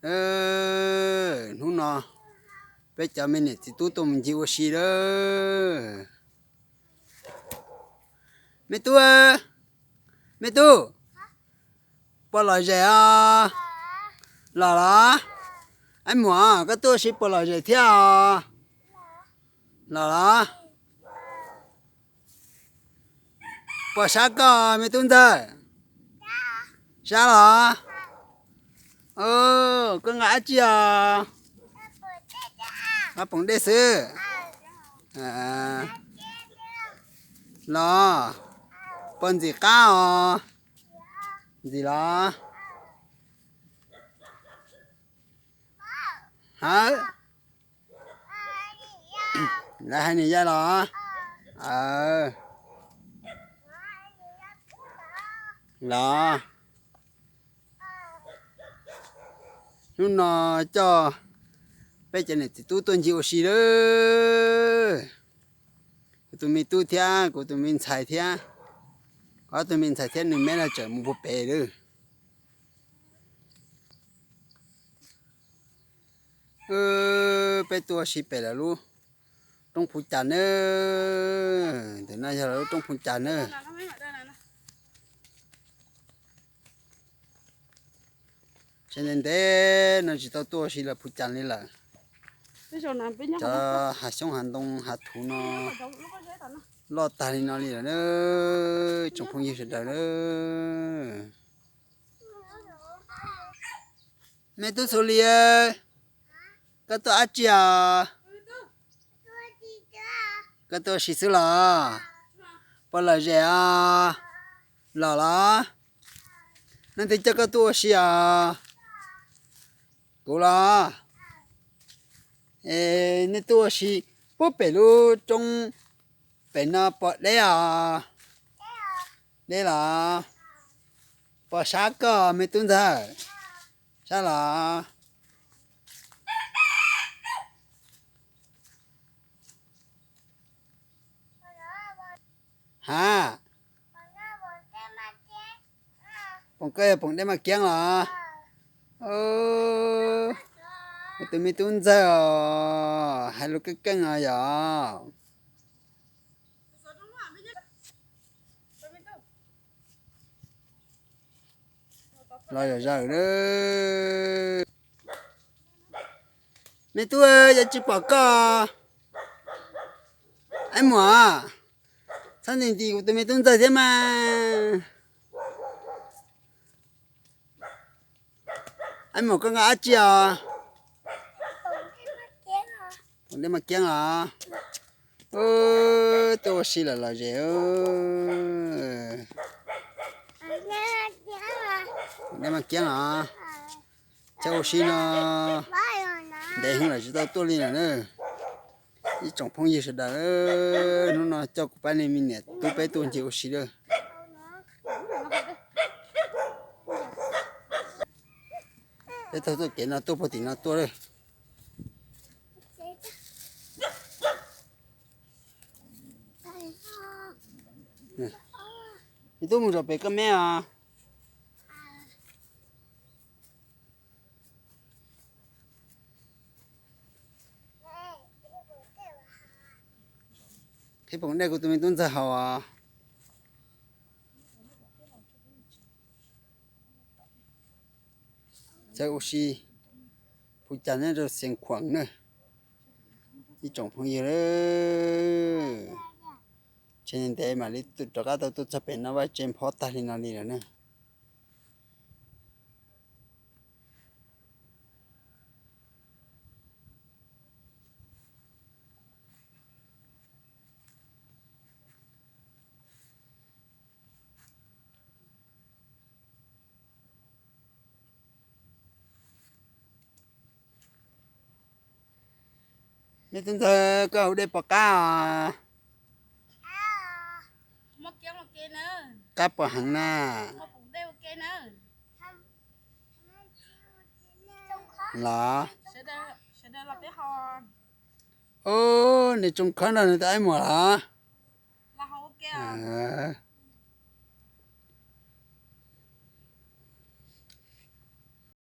Hnub no peb cov me niam txiv tub tuaj mus ncig ua si lawm. Me tub, me tub, puas lom zem os? Los los? Ab Muam, koj tuaj ua si puas lom zem thiab os? Los los? Puas sab koj me tub ntxawg? Sab los? Koj nqa dab tsi os? Nqa poom dej xwb. Los, puas ntxim qab os? Ntxim los? Hawb, lawv hais niam yau los? Los, hnub no coj peb cov niam txiv tub tuaj ncig ua si lawm. Kuv tus me tub thiab kuv tus me ntxhais thiab, ob tug me ntxhais thiab nws me los tseem mus puag pem lawm. Peb tuaj ua si pem lawv lub roob Phu Cas nawb. Ntawm no yog lawv lub roob Phu Cas nawb. Tseem ntev ntev no tsis tau tuaj ua si lawm Phu Cas li lawm. Cov hav xyoob hav ntoo hav thuv no loj tag li no li lawm na, tsoom phooj ywg sawv daws na. Me tub Xus Lis, koj tuaj dab tsi os? Koj tuaj ua si xwb los? Puas lom zem os? Los los? Leej twg coj koj tuaj ua si os? Kuv los? Es nej tuaj ua si puag pem lub roob pem no puas deb os? Deb los? Puas sab koj me tub ntxawg? Sab los? Ha, poom koj yog poom dej maj kiab los? Tus me tub ntxawg os, hais lus keej keej os yog. Los zom zaws. Me tub, yog tsis pom koj. Ab Muam, txhob nti nti kuv tus me tub ntxawg thiab mas. Ab Muam, koj nqa dab tsi os? Poom dej maj kiab os. Tuaj ua si lawm los zem. Poom dej maj kiab os. Cov ua si no ntev heev lawm tsis tau tuaj li lawm na. Ib tsoom phooj ywg sawv daws, hnub no coj kuv pab nej me niam tub peb tuaj ncig ua si lawm. Peb taug txoj kev no tuaj puag tim no tuaj lawm. Ib tug mus zom pem koj me os. Qhib poom dej kuv tus me tub ntxawg haus os. Txawm ua si Phu Cas nyob rau Xeev Khuam na. Ib tsoom phooj ywg, tseem ntev mam li rov qab tau tuaj txog pem no vaj tse nphob tag li no li lawm na. Me tub ntxawg, koj haus dej puas qab os? Qab puas heev na? Los, ub, nws tsoo khob nrog nws tus Ab Muam los?